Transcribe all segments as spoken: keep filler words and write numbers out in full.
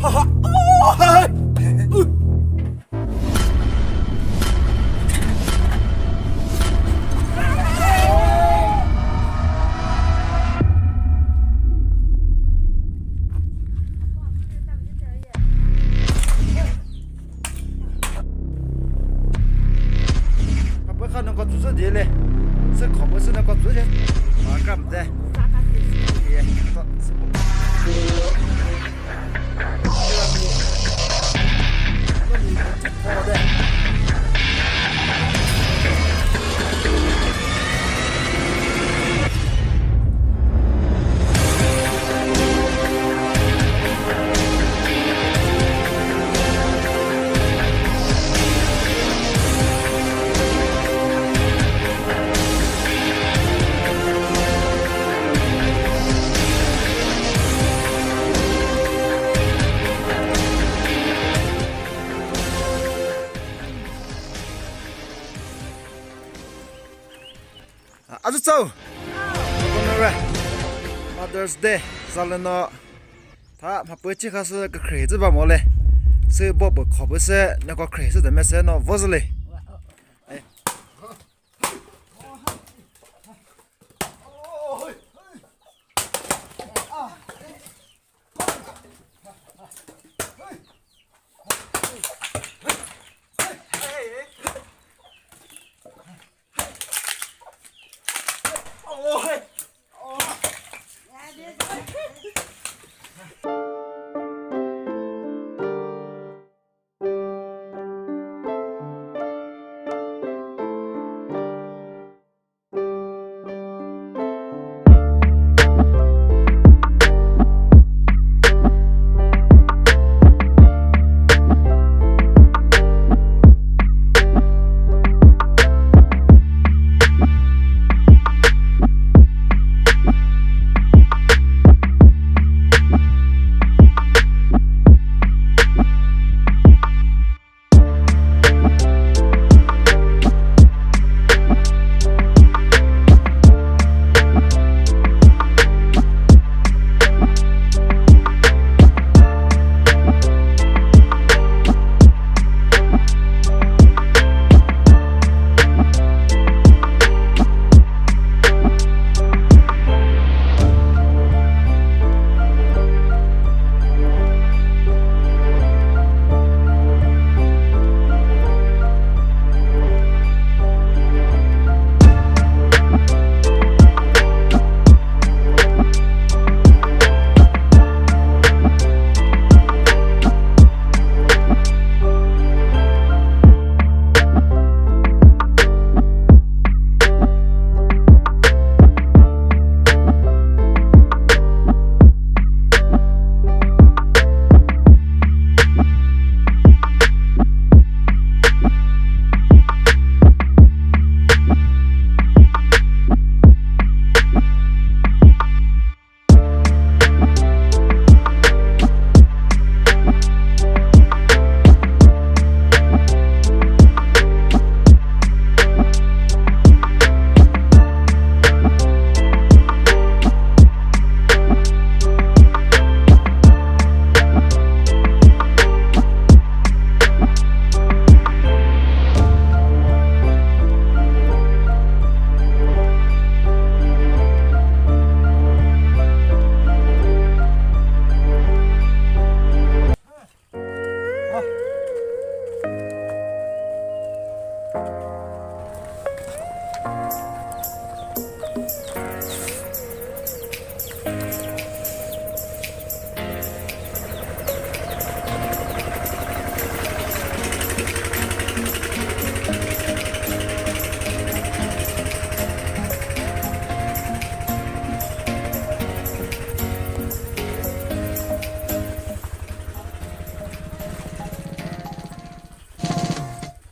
Kapı kha noko tsüzü diye le. Sü khopü sü noko tsüzü. Ma kam de. Ye, to, sü bu. Azü tsau. Mother's Day zalüno. Tha mhapü chi khasü kükre zü ba mole. Sü bo bu khopü sü neko kre sü de mese no vozle.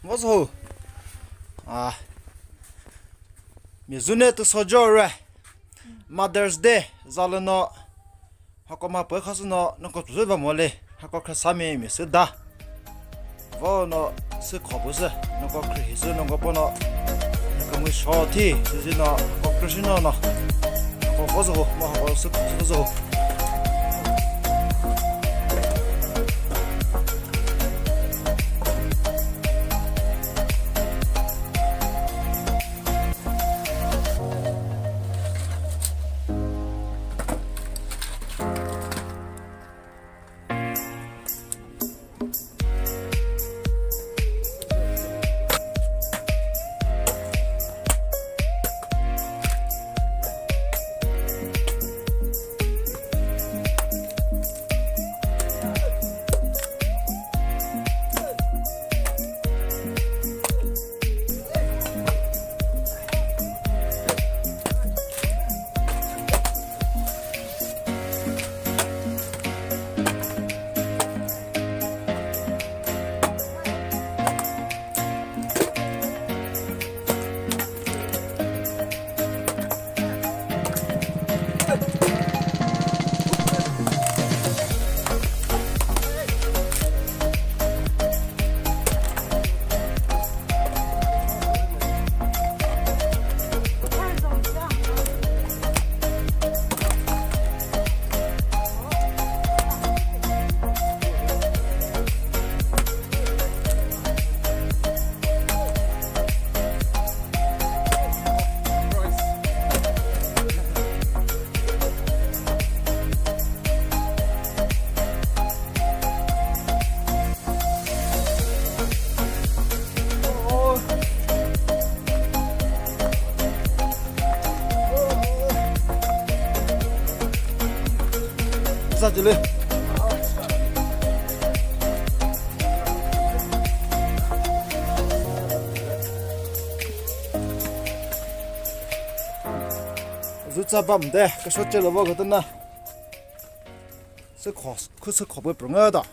What's ho? Ah. Mi zune to sojo re. Mother's Day zalüno. Hako ma pü khasü no noko tsüzü ba mole. Hako khasami mi sü da. Vo no sü khopü sü noko kre sü noko pono. Noko mu sho thi sü no noko kre sü no no. Noko vo zo mo hako sü khopü zo. Ta chile. Zu cha bam de, ka shot chelo bo ka tana. Sü kho, khu sü kho pü prunga da.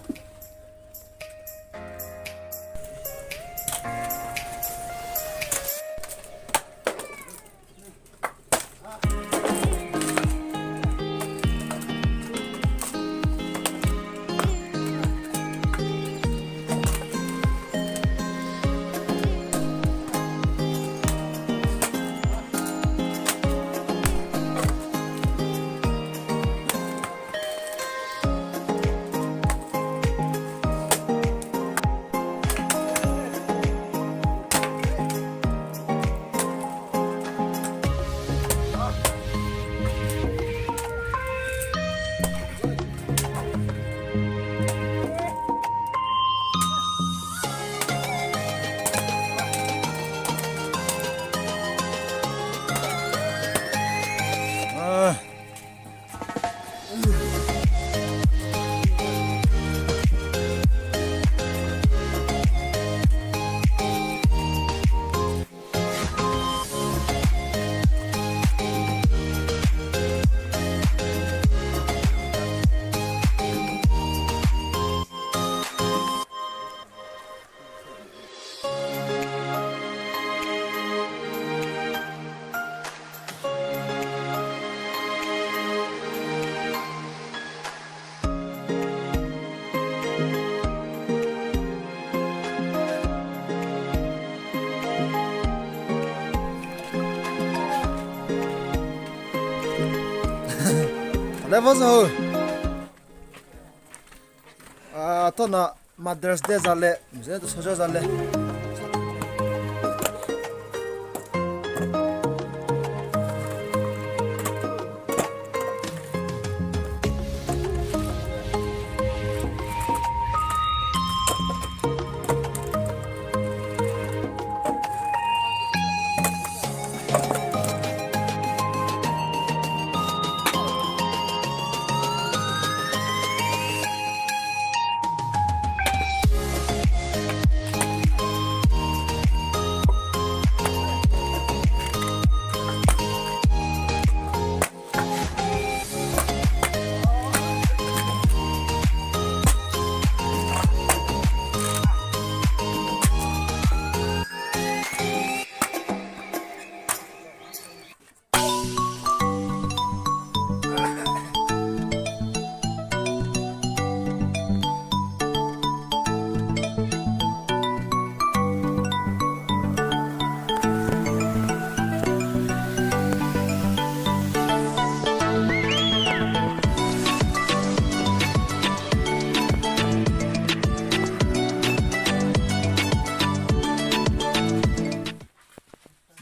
Level so. Ah, to na Mother's Day zale, mzee to sojo zale.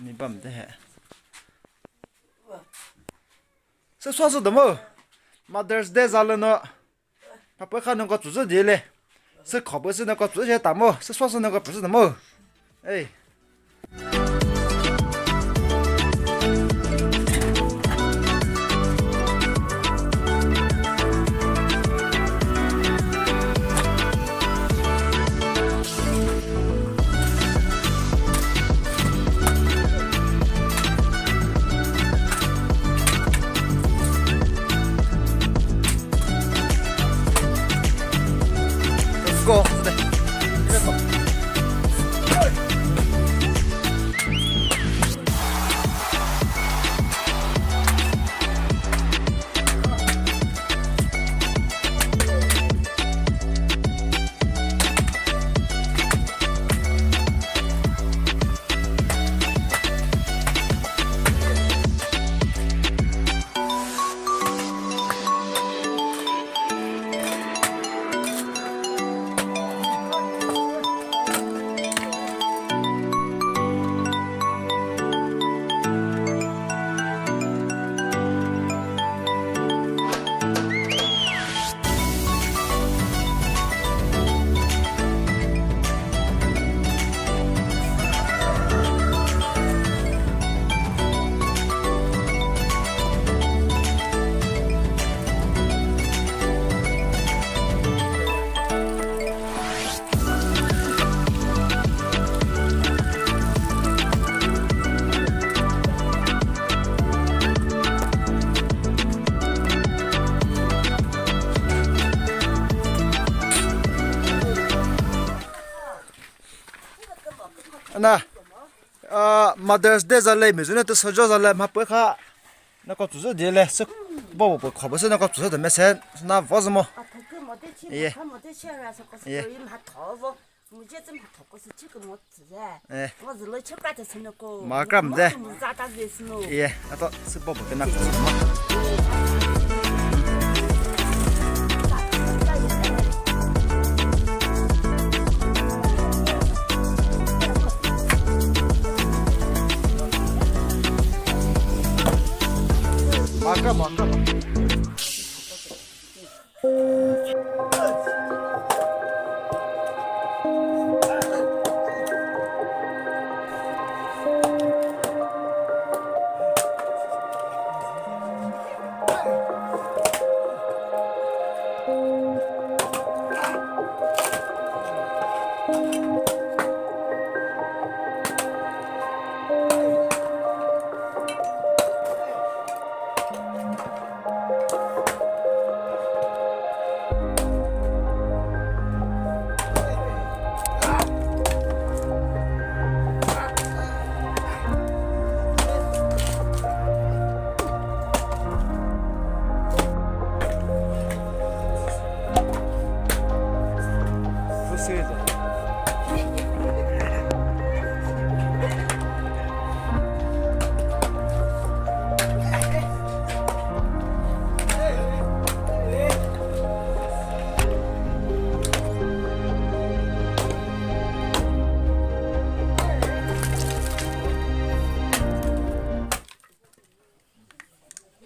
Ni bam de he. Sü swa sü domo. Mother's Day zalü no. Papa kha noko tsüzü dile. Sü khobo sü noko tsüzü tamo. Sü swa sü noko tsüzü tamo. Ey. Let's go. Na, ah, Mother's Day zale, mizune te sojo zale, mha pwe kha. Na ko tuzo de le, se bo bo pwe kha bo se na ko tuzo de mesen, na vo zamo. A thokü mo te chi, Ye. Mo te chi ra so ko so Ye. Yi mha tho vo. Mu je tsü mha tho ko so chi ko mo tsü ze. Eh. Mo zü lo chi pra te sene ko. Ma kram de. Mo za ta ze sene. Ye, ato se bo bo ke na ko tuzo ma. Maka, maka, maka.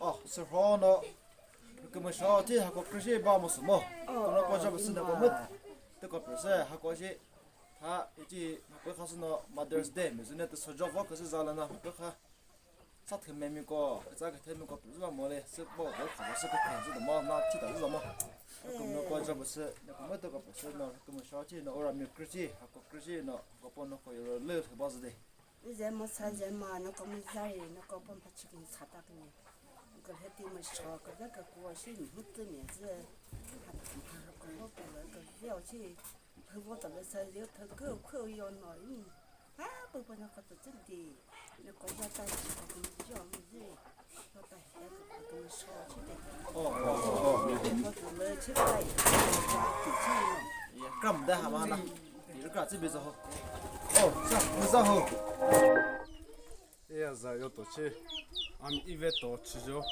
Oh, sir, ho no. Kümüsho thi hako krishi ba mo sumo. Kono ko job sü na ko mut. Te ko pese hako shi. Tha iti hako khasü no Mother's Day mizune te sojo vo küsü zalana hako kha. Sa thüme mi ko, sa ke thüme ko püzü ba mo le, sü bo bo kha sü ke thüme zü mo na thi ta zü mo. Kümüsho ko job sü, na ko mut ko pese no, kümüsho thi no ora mi krishi, hako krishi no, ko po no ko yoro le ba zü de. Zemo sa zemo, noko mü zari, noko pom pa chicken sa ta kene. Ko heti mo sho, ko da ko ko shi ni hu tu ni zi. Ha ta ko ko ko ko ko yo chi. Phu bo ta le sa yo ta ko ko yo no ni. Ha, phu bo noko tu zin di. Noko ya ta chi ko ko yo mi zi. Kam da ha ma na. Ni ka chi bi zo ho. Oh, sa, mu za ho. E ya za yo to chi. Am i ve to chi jo.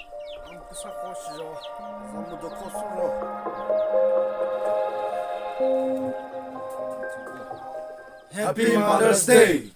Am ku sa ko chi jo. Za mu do ko su ro. Happy Mother's Day.